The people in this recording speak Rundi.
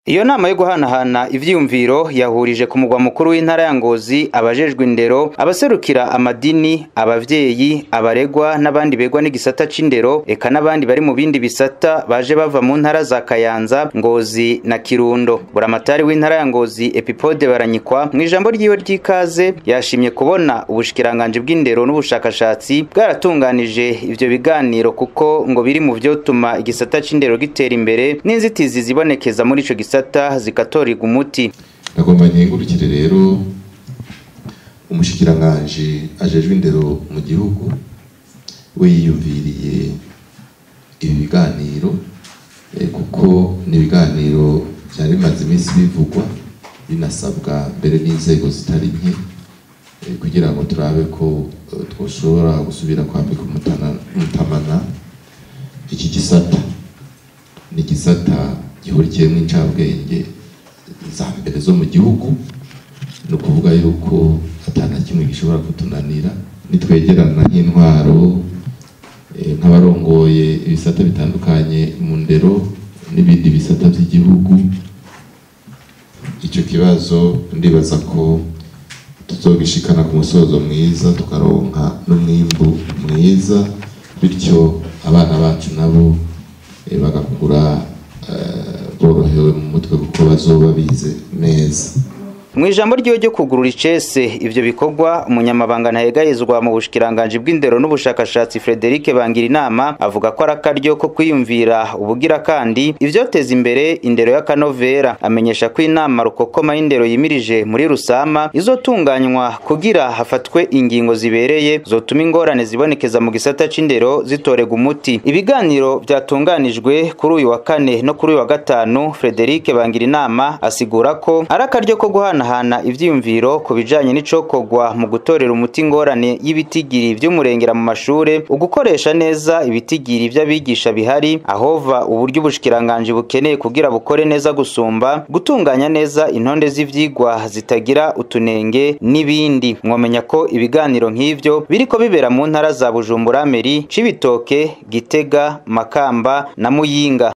Iyo nama yo guhanahana ivyiyumviro yahurije ku mugwa mukuru w'intara ya Ngozi abajejwe indero, abaserukira amadini, abavyeyi, abaregwa n'abandi begwa n'igisata c'indero, eka n'abandi bari mu bindi bisata baje bava mu ntara za Kayanza, Ngozi na Kirundo. Buramatari w'intara ya Ngozi Epipode Baranyikwa mw'ijambo ryiwe ry'ikaze yashimye kubona ubushikiranganji bw'indero n'ubushakashatsi bwaratunganije ivyo biganiro kuko ngo biri mu vyotuma igisata c'indero gitera imbere n'inzitizi zibonekeza muri ico gisata zikatorirwa umuti. Nagomba nkengurukire rero umushikiranganji ajejwe indero mu gihugu we yiyumviriye ibi biganiro, kuko ni ibiganiro byari bimaze iminsi bivugwa binasabwa mbere n'inzego zitari nke, kugira ngo turabe ko twoshobora gusubira kwambika umutamana iki gisata. Ni igisata gihurikiyemo incabwenge za mbere zo mu gihugu, ni ukuvuga yuko atana kimwe gishobora kutunanira nitwegerana nk'intwaro, nk'abarongoye ibisata bitandukanye mu ndero n'ibindi bisata by'igihugu. Icyo kibazo ndibaza ko tuzogishikana ku musozo mwiza, tukaronka n'umwimbu mwiza, bityo abana bacu nabo bagakura borohewe mu mutwe kuko bazoba bize neza. Mw'ijambo ryiwe ryo kugurura icese ivyo bikorwa, umunyamabanga ntahegayezwa mu bushikiranganji bw'indero n'ubushakashatsi Frederic Bangirinama avuga ko arakaryo ko kwiyumvira ubugira kandi ivyoteza imbere indero y'akanovera. Amenyesha ko inama rukokoma y'indero yimirije muri Rusama izotunganywa kugira hafatwe ingingo zibereye zotuma ingorane zibonekeza mu gisata c'indero zitorega umuti. Ibiganiro vyatunganijwe kuri uyu wa kane no kuri uyu wa gatanu, Frederic Bangirinama asigura ko arakaryo ko guhana hana ivyiyumviro ku bijanye n'icokogwa mu gutorera umuti ingorane y'ibitigiri vy'umurengera mu mashure, ugukoresha neza ibitigiri vy'abigisha bihari, ahova uburyo ubushikiranganji bukeneye kugira bukore neza gusumba, gutunganya neza intonde z'ivyigwa zitagira utunenge n'ibindi. Mwomenya ko ibiganiro nk'ivyo biriko bibera mu ntara za Bujumbura, Meri, Cibitoke, Gitega, Makamba na Muyinga.